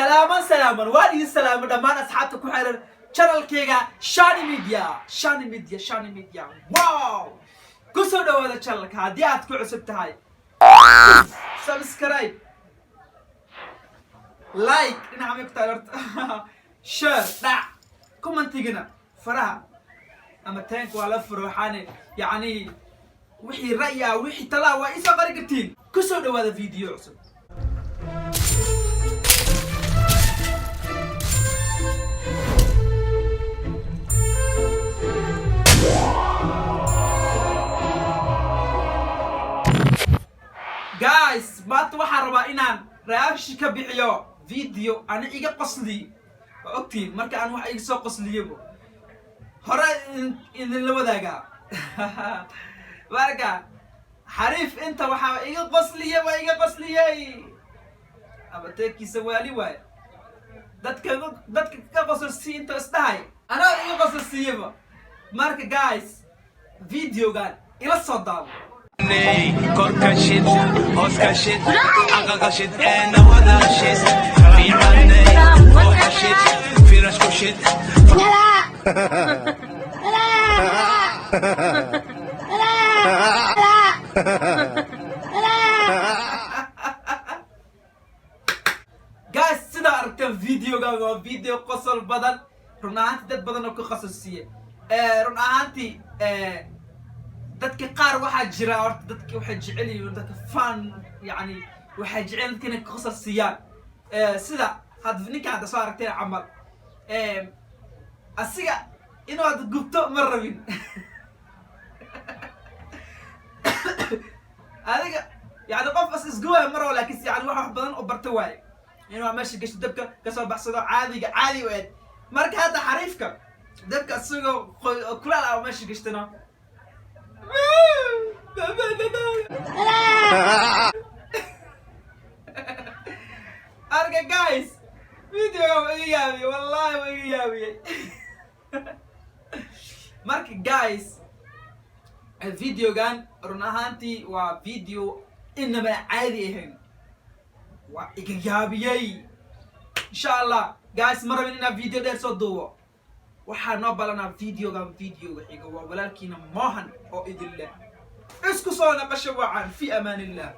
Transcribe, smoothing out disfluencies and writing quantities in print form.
Salaaman salaaman, waan idin salaamo dhammaan asxaabta ku xiran channelkayga Shani Media, Shani Media, Shani Media. Wow, ku soo dhawaada channelka. Haddii aad ku cusub tahay, subscribe, like, dhinaca may ku tahay horta, share, dhac, commentigana faraha ama taanka waa la furo. Waxaane yacni wixii ra'yi ah, wixii talaa, waa isoo qori kartiin. Ku soo dhawaada video cusub. Guys, maanta waxaan rabaa inaan reaction ka bixiyo video ana iga qosli. Waa ogtiin, marka aan wax iga soo qosliyabo hore idinla wadaagaa. Marka xariif inta waxaa iga qosliye, waa iga qosliyey abateekiisa waali waaye. Dadka ka qosol sii inta isdhahay, anaa iga qosol siiyaba. Marka guys, videogan ila soo daabo. Korka shid, hooska shid, aqalka shid, ee nawada shid, fiicanay, kooxa shid, firashku shid. Guys, sidaa aragteen, videogan waa video qosol badan. Run ahaantii dad badan oo ka qosol siiye. Run ahaantii dadka qaar waxaa jira horta, dadka waxay jecel yihiin dadka fan, yani waxay jecel dadka inay qosol siiyaan. Sida had ninka hadda soo aragteen camal, asiga inuu had gubto ma rabin. Adiga yani qof as isguwaya mar, laakiin yani wax badan oo barta waaye inuu meesha gasho, dabka kasoo baxsado, caadiga caadi u ed. Marka hadda xariifka dabka isagoo kulaal ah meesha gashtana. Arka guys, videoga waa iga yaabiyey, wallahi waa iga yaabiyey. Marka guys, videogan run ahaantii waa video inaba caadi ahayn, waa iga yaabiyey. Insha Allah guys, ma rabin inaan video dheer soo duubo. Waxaa noo balanaa videogan videoga xiga. Waa walaalkiina Mohan oo idin leh isku soo naqasho wacan, fi amaan illah.